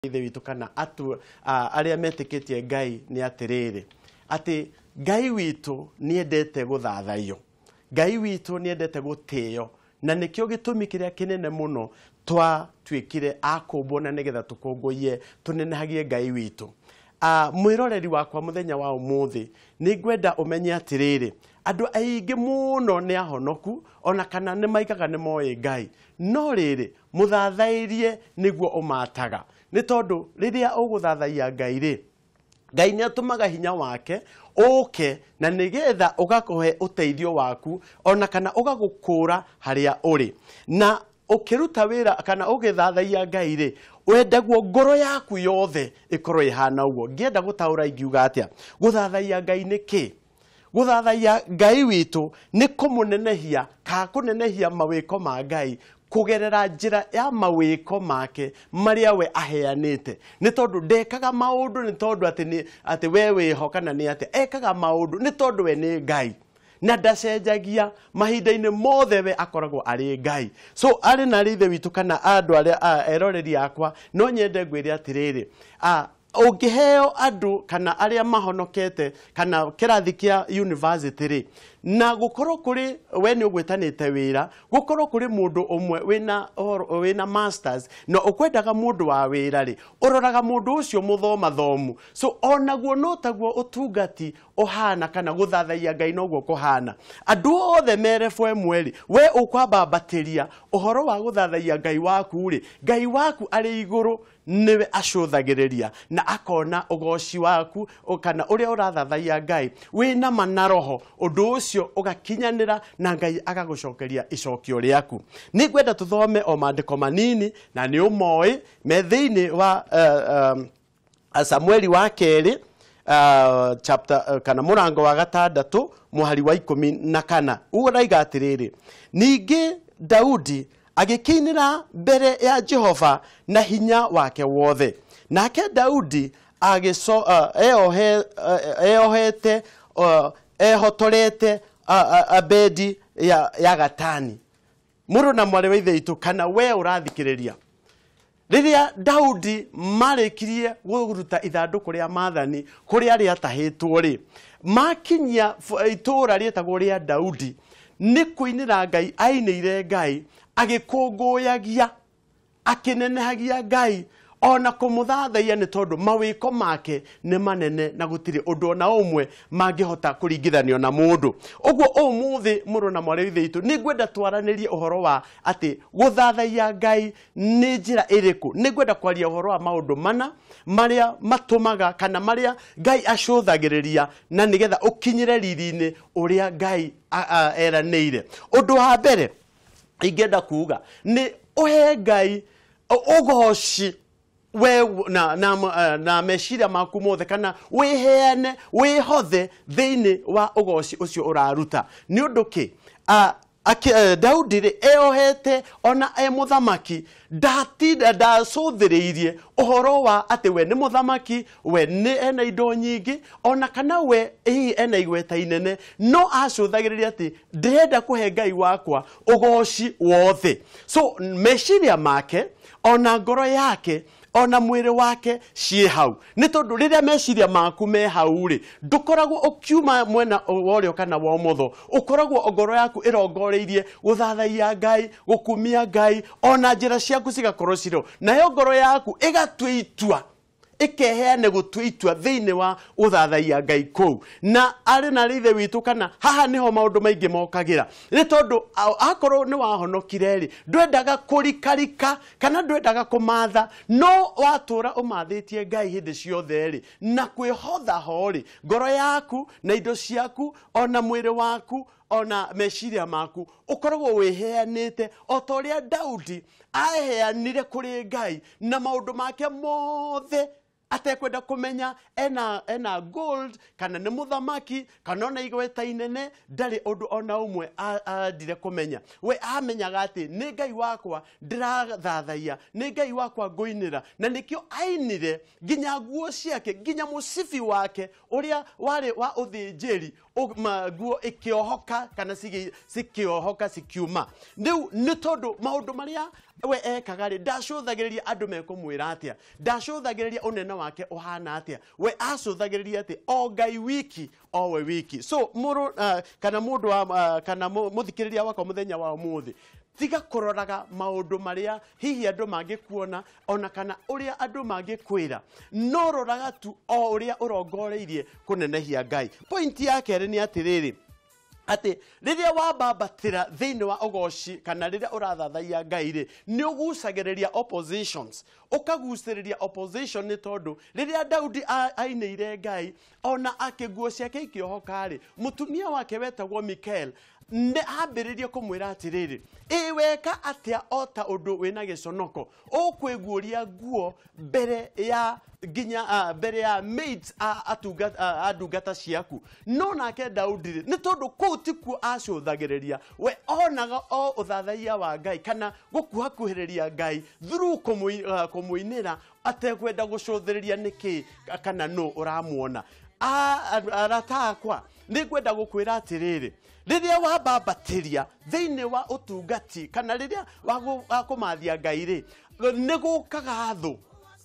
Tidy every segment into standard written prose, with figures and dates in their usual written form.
Ithe witũ kana atu arĩa metĩkĩtie Ngai nĩ atĩrĩrĩ, atĩ Ngai witũ nĩendete gũthathaiyo, Ngai witũ nĩendete gũtĩo, na nĩkĩo gĩtũmi kĩrĩa kĩnene mũno twatuĩkire a kũmbwo na nĩgetha tũkũngũiye tũnenehagie Ngai witũ. Mwĩroreri wakwa mũthenya wa ũmũthĩ, nĩ ngwenda ũmenye atĩrĩrĩ, andũ aingĩ mũno nĩ ahonoku ona kana nĩ maigaga nĩ moĩ Ngai, no rĩrĩ mũthathairie nĩguo ũmataga, nĩ tondũ rĩrĩa ũgũthathaiya Ngai rĩ, Ngai nĩ atũmaga hinya wake ũke na nĩgetha ũgakũhe ũteithio waku ona kana ũgagũkũra harĩa ũrĩ. Na ũkĩruta wĩra kana ũgĩthathaiya Ngai rĩ, wendaguo ngoro yaku yothe ĩkorwo ĩhana ũguo. Ngĩenda gũtaũra ingiuga atĩa? Gũthathaiya Ngai nĩ kĩ? Gũthathaiya Ngai witũ nĩ kũmũnenehia kana kũnenehia mawĩko ma Ngai kũgerera njĩra ya mawĩko make marĩa we aheanĩte. Nĩ tondũ ndekaga maũndũ nĩ tondũ atĩ nĩ atĩ we wĩho kana nĩ atĩa, ekaga maũndũ nĩ tondũ we nĩ Ngai na ndacenjagia mahinda-inĩ mothe, we akoragwo arĩ Ngai. So arĩ na arĩ ithe witũ kana andũ arĩa eroreri akwa, no nyende ngwĩre atĩrĩrĩ, ũngĩheo andũ kana arĩa mahonokete kana kĩrathi kĩa university rĩ, na gũkorwo kũrĩ we nĩ ũgwĩtanĩte wĩra, gũkorwo kũrĩ mũndũ ũmwe wĩna wĩna masters na ũkwendaga mũndũ wa wĩra rĩ, ũroraga mũndũ ũcio mũthomathomu. So onaguo no taguo ũtungati ũhana kana gũthathaiya Ngai noguo kũhana. Andũ othe merebo ĩmwe rĩ, we ũkwambambatĩria ũhoro wa gũthathaiya Ngai waku rĩ, Ngai waku arĩ igũrũ nĩwe acũthagĩrĩria na akona ũgoci waku kana ũrĩa ũrathathaiya Ngai wĩna ma na roho, ũndũ ũcio ũgakinyanĩra na Ngai agagũcokeria icokio rĩaku. Nĩ ngwenda tũthome o maandĩko manini na nĩ ũmoĩ me thĩinĩ wa Samueli wa kerĩ, chapter kana mũrango wa 6 mũhari wa 14. Ũguo raiga atĩrĩrĩ, ningĩ Daudi agĩkĩinĩra mbere ya Jehova na hinya wake wothe, nake Daudi eohete ehotorete abedi ya gatani. Mũrũ na mwarĩ wa ithe witũ kana we ũrathikĩrĩria, rĩrĩa Daudi marĩkirie kũruta ithandũkũ rĩa maathani kũrĩa rĩatahĩtwo rĩ, makinyia itũũra rĩetagwo rĩa Daudi, nĩ kũinĩra Ngai ainĩire Ngai agĩkũngũyagia akĩnenehagia Ngai ona kũmũthathaiya, nĩ tondũ mawĩko make nĩ manene na gũtirĩ ũndũ ona ũmwe mangĩhota kũringithanio na mũndũ. Ũguo ũmũthĩ mũrũ na mwarĩ wa ithe witũ, nĩ ngwenda twaranĩrie ũhoro wa atĩ gũthathaiya Ngai nĩ njĩra ĩrĩkũ. Nĩ ngwenda kwaria ũhoro wa maũndũ mana marĩa matũmaga kana marĩa Ngai acũthagĩrĩria na nĩgetha ũkinyĩre riri-inĩ ũrĩa Ngai eranĩire. Ũndũ wa mbere ingĩenda kuga nĩ ũhe Ngai ũgoci we na meciria maku mothe, kana wĩheane wĩhothe thĩinĩ wa ũgoci ũcio ũraruta. Nĩ ũndũ kĩ Daudi rĩ, eohete ona e mũthamaki, ndatinda ndacũthĩrĩirie ũhoro wa atĩ we nĩ mũthamaki, we nĩ ena indo nyingĩ, ona kana we hihi ena igweta inene, no acũthagĩrĩria atĩ ndĩrenda kũhe Ngai wakwa ũgoci wothe. So meciria make ona ngoro yake ona mwĩrĩ wake ciĩ hau, nĩ tondũ rĩrĩa meciria maku me hau rĩ, ndũkoragwo ũkiuma mwena wa ũrĩo kana wa ũmotho, ũkoragwo ngoro yaku ĩrongoreirie gũthathaiya Ngai, gũkumia Ngai, ona njĩra ciaku cigakorwo cirĩ nayo ngoro yaku ĩgatua itua, ĩkeheane gũtua itua thĩinĩ wa gũthathaiya Ngai kũu. Na arĩ na ithe witũ kana haha nĩho maũndũ maingĩ mokagĩra, nĩ tondũ akorwo nĩ wahonokire rĩ, ndwendaga kũrikarika kana ndwendaga kũmatha, no watũra ũmathĩtie Ngai hĩndĩ ciothe rĩ, na kwĩhotha ho rĩ, ngoro yaku na indo ciaku ona mwĩrĩ waku ona meciria maku ũkoragwo wĩheanĩte o ta ũrĩa Daudi aheanire kũrĩ Ngai na maũndũ make mothe. Atekwenda kũmenya ena gold kana nĩ mũthamaki kana ona igweta inene, ndarĩ ũndũ ona ũmwe andire kũmenya. We amenyaga atĩ nĩ Ngai wakwa ndĩrathathaiya, nĩ Ngai wakwa ngũinĩra, na nĩkĩo ainire nginya nguo ciake, nginya mũcibi wake ũrĩa warĩ wa ũthĩnjĩri, nguo ikĩohoka kana cikĩohoka cikiuma. Rĩu nĩ tondũ maũndũ marĩa we ekaga rĩ, ndacũthagĩrĩria andũ mekũmwĩra atĩa, ndacũthagĩrĩria ũnene wake ũhana atĩa, we acũthagĩrĩria atĩ o Ngai wiki, o we wiki. So mũrũ kana mũndũ wa kana mũthikĩrĩria wakwa mũthenya wa ũmũthĩ, tiga kũroraga maũndũ marĩa hihi andũ mangĩkuona ona kana ũrĩa andũ mangĩkwĩra, no roraga tu o ũrĩa ũrongoreirie kũnenehia Ngai. Point ya kerĩ nĩ atĩrĩrĩ, atĩ rĩrĩa wambambatĩra thĩinĩ wa ũgoci kana rĩrĩa ũrathathaiya Ngai rĩ, nĩ ũgucagĩrĩria oppositions, ũkagucĩrĩria opposition, nĩ tondũ rĩrĩa Daudi ainĩire Ngai ona akĩ nguo ciake ikĩohoka rĩ, mũtumia wake wetagwo Mikael nĩ ambĩrĩrie kũmwĩra atĩrĩrĩ, ĩ weka atĩa o ta ũndũ wĩna gĩconoko, ũkwĩguũria nguo mbere ya nginya mbere ya maids a ndungata ciaku. No nake Daudi rĩ, nĩ tondũ kũu tikuo acũthagĩrĩria, we onaga o ũthathaiya wa Ngai kana gũkuhakuhĩrĩria Ngai through kũmũinĩra, atekwenda gũcũthĩrĩria nĩkĩ kana nũ ũramuona. Arata akwa, nĩ ngwenda gũkwĩra atĩrĩrĩ, rĩrĩa wambambatĩria thĩinĩ wa ũtungati kana rĩrĩa wakũmathia Ngai rĩ, nĩ gũkaga thũ,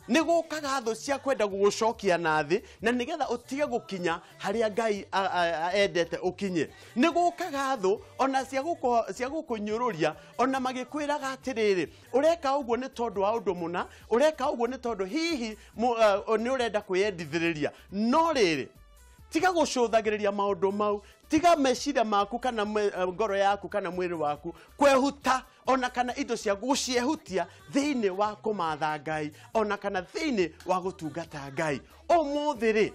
nĩ gũkaga thũ cia kwenda gũgũcokia na thĩ, na nĩgetha ũtige gũkinya harĩa Ngai endete ũkinye. Nĩ gũkaga thũ ona cia gũkũnyũrũria, ona magĩkwĩraga atĩrĩrĩ, ũreka ũguo nĩ tondũ wa ũndũ mũna, ũreka ũguo nĩ tondũ hihi nĩ ũrenda kwĩyendithĩrĩria. No rĩrĩ, tiga gũcũthagĩrĩria maũndũ mau, tiga meciria maku kana ngoro yaku kana mwĩrĩ waku kwehuta ona kana indo ciaku gũciehutia thĩinĩ wa kũmatha Ngai ona kana thĩinĩ wa gũtungata Ngai. Ũmũthĩ rĩ,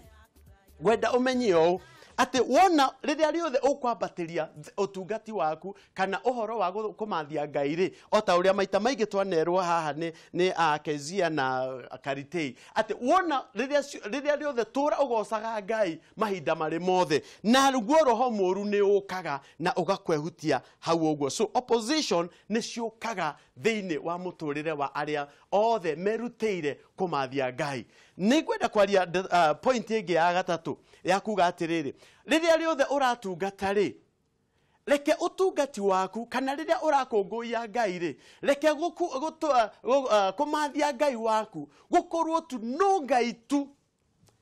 ngwenda ũmenye ũũ atĩ wona rĩrĩa rĩothe ũkwambatĩria ũtungati waku kana ũhoro wa kũmathia Ngai rĩ, o ta ũrĩa maita maingĩ twanerwo haha nĩ Akezia na Karitei, atĩ wona rĩrĩa rĩothe tũra ũgocaga Ngai mahinda marĩ mothe, na ruo roho mũru nĩ ũkaga na ũgakwehutia hau ũguo. So opposition nĩ ciũkaga thĩinĩ wa mũtũrĩre wa arĩa othe merutĩire kũmathia Ngai. Nĩ ngwenda kwaria point ĩngĩ ya gatatũ ya kuga atĩrĩrĩ, rĩrĩa rĩothe ũratungata rĩ, reke ũtungati waku kana rĩrĩa ũrakũngũiya Ngai rĩ, reke kũmathia Ngai waku gũkorwo tu no Ngai tu,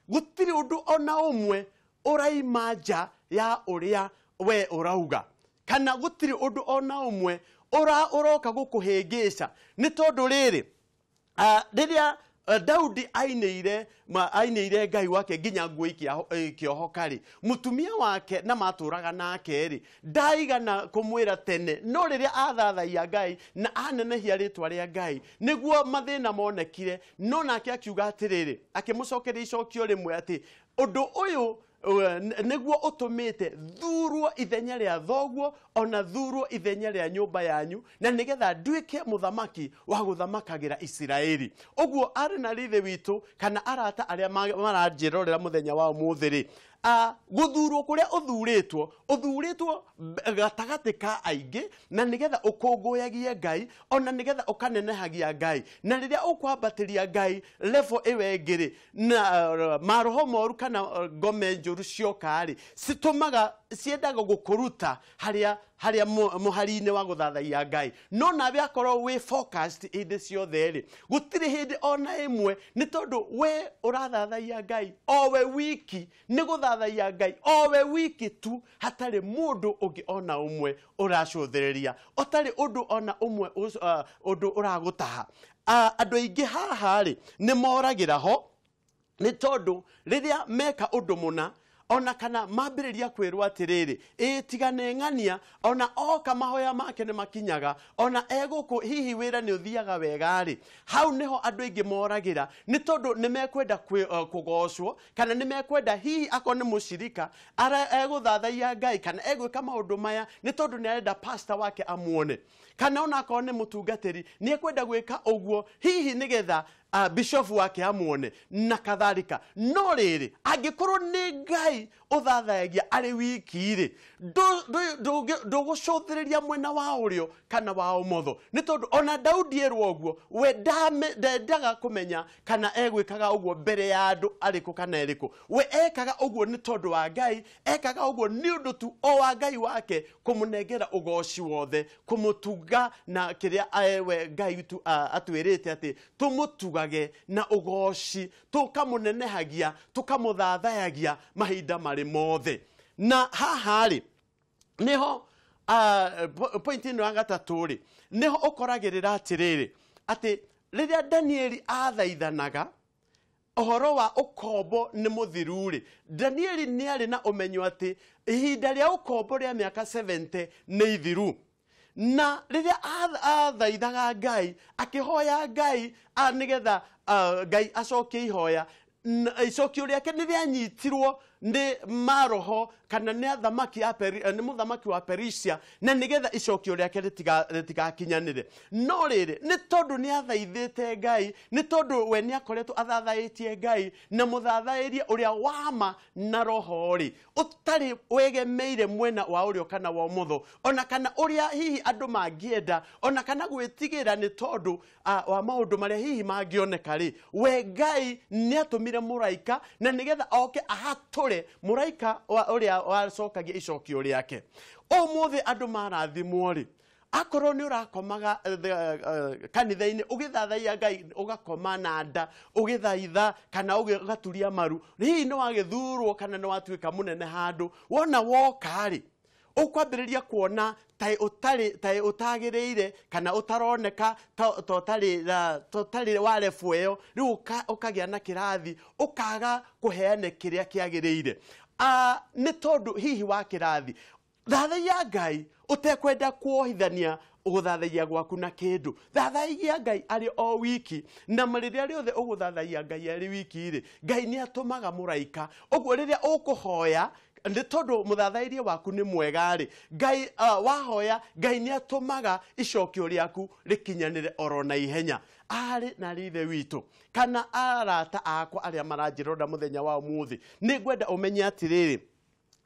gũtirĩ ũndũ ona ũmwe ũraima nja ya ũrĩa we ũrauga, kana gũtirĩ ũndũ ona ũmwe ũroka gũkũhĩngĩca. Nĩ tondũ rĩrĩ, rĩrĩa Daudi ainĩire Ngai wake nginya nguo ikĩohoka rĩ, mũtumia wake na matũraga nake rĩ, ndaigana kũmwĩra tene, no rĩrĩa athathaiya Ngai na anenehia rĩtwa rĩa Ngai nĩguo mathĩna monekire. No nake akiuga atĩrĩrĩ, akĩmũcokeria icokio rĩmwe atĩ ũndũ ũyũ nĩguo ũtũmĩte thurwo ithenya rĩa thoguo ona thurwo ithenya rĩa nyũmba yanyu, na nĩgetha nduĩke mũthamaki wa gũthamakagĩra Isiraeli. Ũguo arĩ na rithe witũ kana arata arĩa maranjĩrorera mũthenya wa ũmũthĩ rĩ, gũthurwo kũrĩa ũthurĩtwo, ũthurĩtwo gatagatĩ ka aingĩ, na nĩgetha ũkũngũyagie Ngai ona nĩgetha ũkanenehagia Ngai, na rĩrĩa ũkwambatĩria Ngai level ĩyo ĩngĩ rĩ, na maroho moru kana ngome njũru cioka rĩ, citũmaga ciendaga gũkũruta harĩa mũhari-inĩ wa gũthathaiya Ngai. No nawe akorwo wĩ focused hĩndĩ ciothe rĩ, gũtirĩ hĩndĩ ona ĩmwe, nĩ tondũ we ũrathathaiya Ngai o we wiki, nĩ gũthathaiya Ngai o we wiki tu, hatarĩ mũndũ ũngĩ ona ũmwe ũracũthĩrĩria, ũtarĩ ũndũ ona ũmwe ũndũ ũragũtaha. Andũ aingĩ haha rĩ, nĩ moragĩra ho, nĩ tondũ rĩrĩa meka ũndũ mũna ona kana mambĩrĩria kwĩrwo atĩrĩrĩ, ĩ tigane ng'ania, ona oka mahoya make nĩ makinyaga, ona egũkũ hihi wĩra nĩ ũthiaga wega rĩ, hau nĩho andũ aingĩ moragĩra, nĩ tondũ nĩ mekwenda kũgocwo, kana nĩ mekwenda hihi akorwo nĩ mũcirika egũthathaiya Ngai kana egwĩka maũndũ maya nĩ tondũ nĩ arenda pastor wake amuone, Kana onakorwo nĩ mũtungatĩri nĩ ekwenda gwĩka ũguo hihi nĩgetha bishofu wake amuone na kadhalika. No rĩrĩ, angĩkorwo nĩ Ngai ũthathayagia arĩ wiki rĩ, ndũgũcũthĩrĩria mwena wa ũrĩo kana wa ũmotho, nĩ tondũ ona Daudi erwo ũguo, we ndendaga kũmenya kana egwĩkaga ũguo mbere ya andũ arĩkũ kana ĩrĩkũ. We ekaga ũguo nĩ tondũ wa Ngai, ekaga ũguo nĩ ũndũ tu o wa Ngai wake kũmũnengera ũgoci wothe, kũmũtuga na kĩrĩa we Ngai tu atwĩrĩte atĩ tũmũtugage na ũgoci, tũkamũnenehagia, tũkamũthathayagia mahinda marĩ mothe. Na haha rĩ, nĩho point ĩno ya gatatũ rĩ, nĩho ũkoragĩrĩra atĩrĩrĩ, atĩ rĩrĩa Danieli athaithanaga ũhoro wa ũkombo nĩ mũthiru rĩ, Danieli nĩ arĩ na ũmenyo atĩ ihinda rĩa ũkombo rĩa mĩaka 70 nĩ ithiru. Na rĩrĩa athaithaga Ngai, akĩhoya Ngai nĩgetha Ngai acokie ihoya, icokio rĩake nĩ rĩanyitirwo nĩ maroho kana nĩ athamaki a nĩ mũthamaki wa Perisia, na nĩgetha icokio rĩake rĩtigakinyanĩre. No rĩrĩ, nĩ tondũ nĩ athaithĩte Ngai, nĩ tondũ we nĩ akoretwo athathaĩtie Ngai na mũthathaĩrie ũrĩa wama na roho rĩ, ũtarĩ wegemeire mwena wa ũrĩo kana wa ũmotho, ona kana ũrĩa hihi andũ mangĩenda, ona kana gwĩtigĩra nĩ tondũ wa maũndũ marĩa hihi mangĩoneka rĩ, we Ngai nĩ atũmire mũraika na nĩgetha oke ahatũre mũraika ũrĩa wacokagia icokio rĩake. Ũmũthĩ andũ marathimwo rĩ, akorwo nĩ ũrakomaga kanitha-inĩ ũgĩthathaiya Ngai, ũgakoma na nda ũgĩthaitha kana ũgaturia maru, hihi nĩ wagĩthurwo kana nĩ watuĩka mũnene handũ, wona woka rĩ, ũkwambĩrĩria kuona ta ũtagĩrĩire kana ũtaroneka ta ũtarĩ wa level ĩyo, rĩu ũkagĩa na kĩrathi, ũkaga kũheana kĩrĩa kĩagĩrĩire. Nĩ tondũ hihi wa kĩrathi. Thathaiya Ngai ũtekwenda kuohithania gũthathaiya gwaku na kĩndũ. Thathaiya Ngai arĩ o wiki, na rĩrĩa rĩothe ũgũthathaiya Ngai arĩ wiki rĩ, Ngai nĩ atũmaga mũraika. Ũguo rĩrĩa ũkũhoya, nĩ tondũ mũthathaĩrie waku nĩ mwega rĩ, Ngai wahoya, Ngai nĩ atũmaga icokio rĩaku rĩkinyanĩre oro na ihenya. Arĩ na ithe witũ kana arata akwa arĩa maranjĩrora mũthenya wa ũmũthĩ, nĩ ngwenda ũmenye atĩrĩrĩ,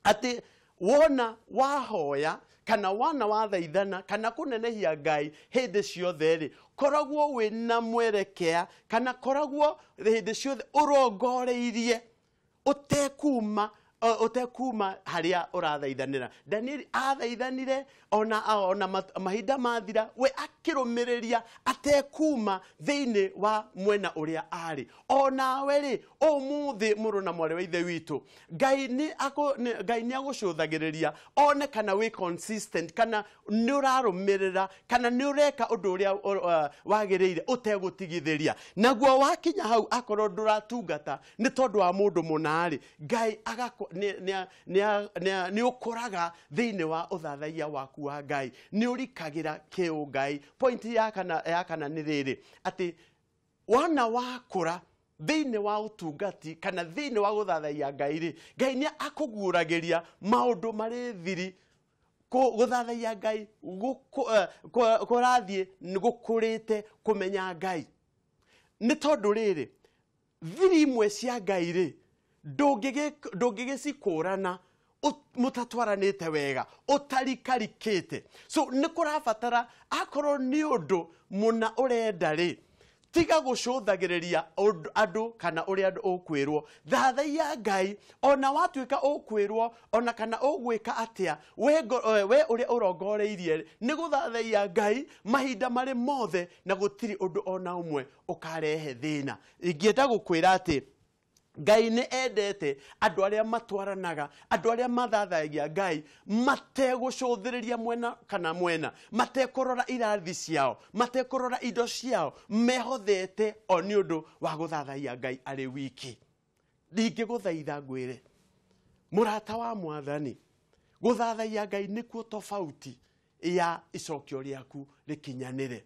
atĩ wona wahoya kana wana wathaithana kana kũnenehia Ngai hĩndĩ ciothe rĩ, koragwo wĩna mwerekea kana koragwo hĩndĩ ciothe ũrongoreirie ũtekuma harĩa ũrathaithanĩra. Danieli athaithanire ona mahinda mathira, we akĩrũmĩrĩria atekuma thĩinĩ wa mwena ũrĩa arĩ. Onawe rĩ, ũmũthĩ mũrũ na mwarĩ wa ithe witũ, Ngai nĩ agũcũthagĩrĩria one kana wĩ consistent, kana nĩ ũrarũmĩrĩra, kana nĩ ũreka ũndũ ũrĩa wagĩrĩire ũtegũtigithĩria. Naguo wakinya hau akorwo ndũratungata nĩ tondũ wa mũndũ mũna rĩ, Ngai nĩ ũkũraga thĩinĩ wa ũthathaiya waku wa Ngai, nĩ ũrikagĩra kĩũ Ngai. Point ya kana nĩ rĩrĩ, atĩ wana wakũra thĩinĩ wa ũtungati kana thĩinĩ wa gũthathaiya Ngai rĩ, Ngai nĩ akũguũragĩria maũndũ marĩ thiri. Gũthathaiya Ngai kũrathiĩ gũkũrĩte kũmenya Ngai. Nĩ tondũ rĩrĩ, thiri imwe cia Ngai rĩ, ndũngĩgĩcikũrana mũtatwaranĩte wega, ũtarikarikĩte. So nĩ kũrabatara akorwo nĩ ũndũ mũna ũrenda rĩ, tiga gũcũthagĩrĩria andũ kana ũrĩa andũ ũkwĩrwo. Thathaiya Ngai ona watuĩka ũkwĩrwo ona kana ũgwĩka atĩa, we ũrĩa ũrongoreirie nĩ gũthathaiya Ngai mahinda marĩ mothe, na gũtirĩ ũndũ ona ũmwe ũkarehe thĩna. Ingĩenda gũkwĩra atĩ Ngai nĩ endete andũ arĩa matwaranaga, andũ arĩa mathathayagia Ngai mategũcũthĩrĩria mwena kana mwena, matekũrora irathi ciao, matekũrora indo ciao, mehothete o nĩ ũndũ wa gũthathaiya Ngai arĩ wiki. Ndingĩgũthaitha ngwĩre, mũrata wa Mwathani, gũthathaiya Ngai nĩkuo tofauti ya icokio rĩaku rĩkinyanĩre.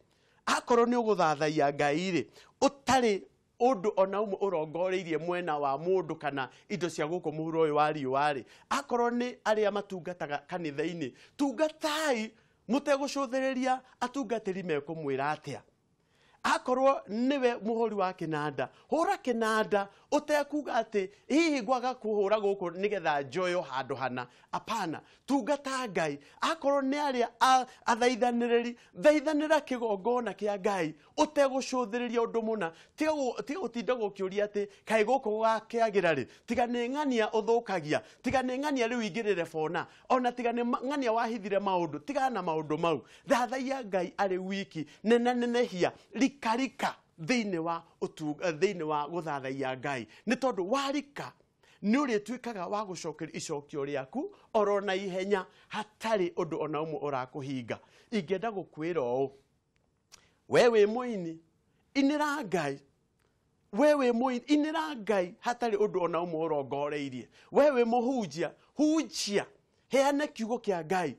Akorwo nĩ ũgũthathaiya Ngai rĩ, ũtarĩ ũndũ ona ũmwe ũrongoreirie mwena wa mũndũ kana indo cia gũkũ mũhuro ũyũ wa riũa rĩ, akorwo nĩ arĩa matungataga kanitha-inĩ, tungatai Mũtegũcũthĩrĩria atungatĩri mekũmwĩra atĩa. Akorwo niwe muhuri wa kinanda, hura kinanda utekuga ati hihi ngwaga kuhura guku nigetha njoyo handu hana. Apana, tungata Ngai. Akorwo ni aria athaithaniriri, thaithanira kigongona kia Ngai utegucuthiriria undu muna. Tiga gutinda gukiuria ati kai guku gwakiagira ri, tiga ni ng'ania uthukagia, tiga ni ng'ania riu ingirire bona, ona tiga ni ng'ania wahithire maundu, tiga na maundu mau. Thathaiya Ngai ari wiki nena nenehia rikarika thiini wa utunga, thiini wa guthathaiya Ngai, ni tondu warika ni urituikaga wa gucokeria icokio riaku oro na ihenya hatari undu ona umwe urakuhinga. Ingenda gukwira uu, we wi muini inira Ngai, we wi muini inira Ngai hatari undu ona umwe urongoreirie. We wi muhunjia, hunjia, heana kiugo kia Ngai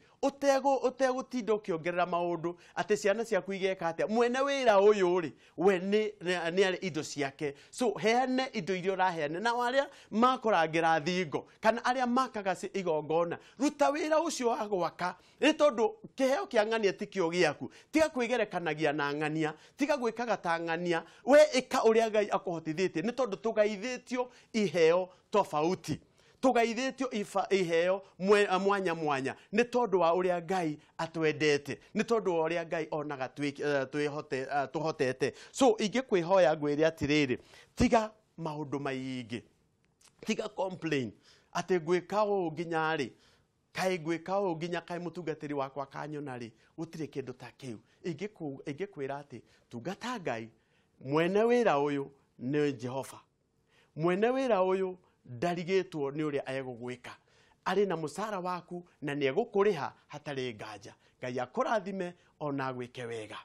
utegutinda ukiongerera maundu ati ciana ciaku igeka atia. Mwene wira uyu ri we ni ari indo ciake, so heane indo iria uraheana. Na aria makorangira thingo kana aria makaga igongona, ruta wira ucio wa gwaka, ni tondu kiheo kia ng'ania ti kio giaku. Tiga kwigerekanagia na ng'ania, tiga gwikaga ta ng'ania, we ika uria Ngai akuhotithitie, ni tondu tugaithitio iheo tofauti, tugaithitio iheo mwanya mwanya, ni tondu wa uria Ngai atwendete, ni tondu wa uria Ngai onaga tuhotete. So ingikwihoya ngwire atiriri, tiga maundu maingi, tiga complain ati ngwika uu nginya ri, kai ngwika uu nginya kai mutungatiri wakwa kanyona ri, gutiri kindu ta kiu. Ingikwira ati tungata Ngai, mwene wira uyu ni Jehova, mwene wira uyu ndarigitwo ni uria egugwika, ari na musara waku na ni egukuriha hatari nganja. Ngai akurathime ona agwike wega.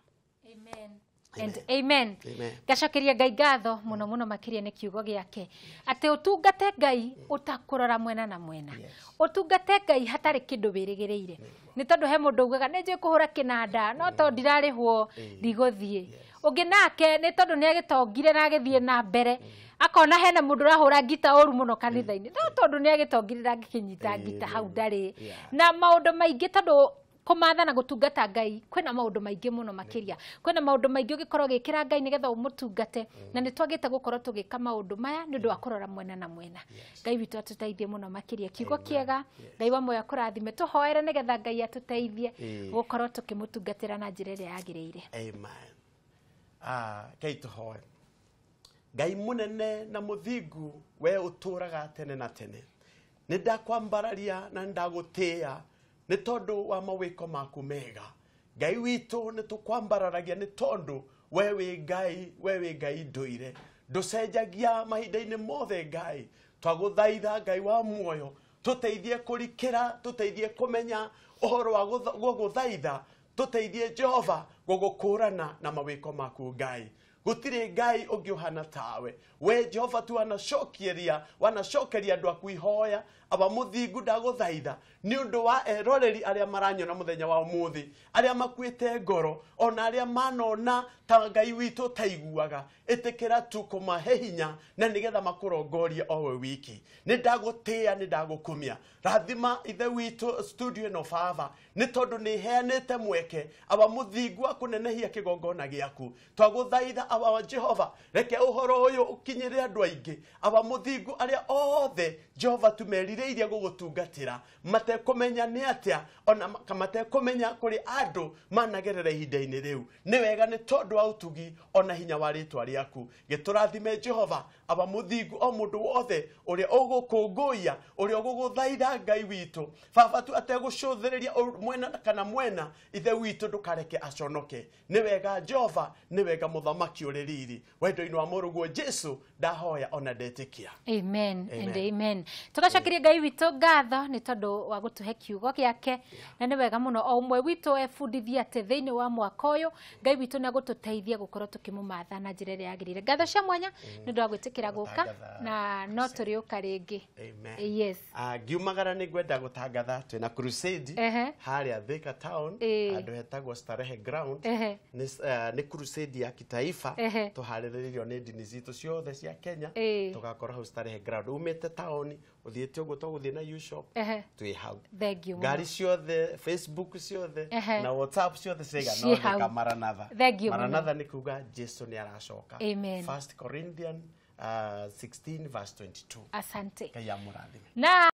Amen. And amen. Ngacokeria Ngai ngatho muno muno makiria ni kiugo giake ati utungate Ngai utakurora mwena na mwena, utungate Ngai hatari kindu wirigireire. Ni tondu he mundu ugaga ni njui kuhura kinanda no tondu ndirarihwo ndiguthie. Ungi nake ni tondu ni agitongire na agithie na mbere, akona hena mundu urahura ngita uru muno kanitha-ini, no tondu ni agitongire na agikinyita ngita hau ndari. Na maundu maingi tondu kumatha na gutungata Ngai kwina maundu maingi muno makiria, kwina maundu maingi ugikorwo gikira Ngai nigetha umutungate, na ni twagite gukorwo tugika maundu maya ni undu wa kurora mwena na mwena. Ngai witu atuteithie muno makiria, kiugo kiega Ngai wa moyo akurathime, tuhoere nigetha Ngai atuteithie gukorwo tukimutungatira na njira iria yagiriire. Amen. Ngai tuhoe. Ngai munene na muthingu, we uturaga tene na tene, ni ndakwambararia na ndagutia ni tondu wa mawiko maku mega. Ngai witu ni tukwambararagia ni tondu we wi Ngai, we wi Ngai nduire, nducenjagia mahinda-ini mothe. Ngai twaguthaitha, Ngai wa muoyo, tuteithie kurikira, tuteithie kumenya uhoro wa guguthaitha, tuteithie Jehova gugukurana na mawiko maku Ngai. Gutire Ngai ungi uhana tawe we Jehova tu wanacokieria, wanacokeria andu aku ihoya. Aba muthingu ndaguthaitha ni undu wa eroreri aria maranyona muthenya wa umuthi, aria makuite ngoro, ona aria manona ta Ngai witu taiguaga, itikira tu kumahe hinya na nigetha makurongorie o we wiki. Ni ndagutia, ni ndagukumia, rathima ithe witu studio ino baba, ni tondu ni heanite mweke aba muthingu akunenehia kigongona giaku. Twaguthaitha aba Jehova, reke uhoro uyu ukinyire andu aingi, aba muthingu aria othe Jehova tumerirĩirie gũgũtungatĩra, matekũmenya nĩ atĩa, ona matekũmenya kũrĩ andũ managerera ihinda-inĩ rĩu. Nĩ wega nĩ tondũ wa ũtugi ona hinya wa rĩtwa rĩaku. Gĩtũrathime Jehova, aba mũthingu o mũndũ wothe ũrĩa ũgũkũngũiya, ũrĩa ũgũgũthaitha Ngai witũ baba tu ategũcũthĩrĩria mwena kana mwena, ithe witũ ndũkareke aconoke. Nĩ wega Jehova, nĩ wega mũthamaki ũrĩ riri, wendo-inĩ wa mũrũguo Jesu ndahoya ona ndetĩkia. Amen and amen. Tugacokeria Ngai witũ ngatho ni tondu wa gutuhe kiugo giake, na ni wega muno o umwe witũ ebundithie ati thiini wa mwaka uyu Ngai witũ ni agututeithia gukorwo tukimumatha na njira iria yagirire. Ngatho cia mwanya ni undu wa gwitikira guka na no turiuka ringi. Yes. Ngiumagara ni ngwenda gutangatha twina crusade haria Thika town, andu hetagwo Starehe ground. Ni crusade ya kitaifa. Maranatha. Tũharĩrĩirio nĩ ndini citũ ciothe cia Kenya. Tũgakorwo hau Starehe ground, umĩte taũni ũthiĩte ũguo tũgũthiĩ na U-shop, twĩ hau. Thank you. Ngari ciothe, Facebook ciothe na WhatsApp ciothe Ciĩ hau. cigana Maranatha. Thank you mũno. Maranatha nĩ kuga Jesu nĩ aracoka. Amen. 1 Corinthian 16 verse 22. Asante. Ngai amũrathime. Na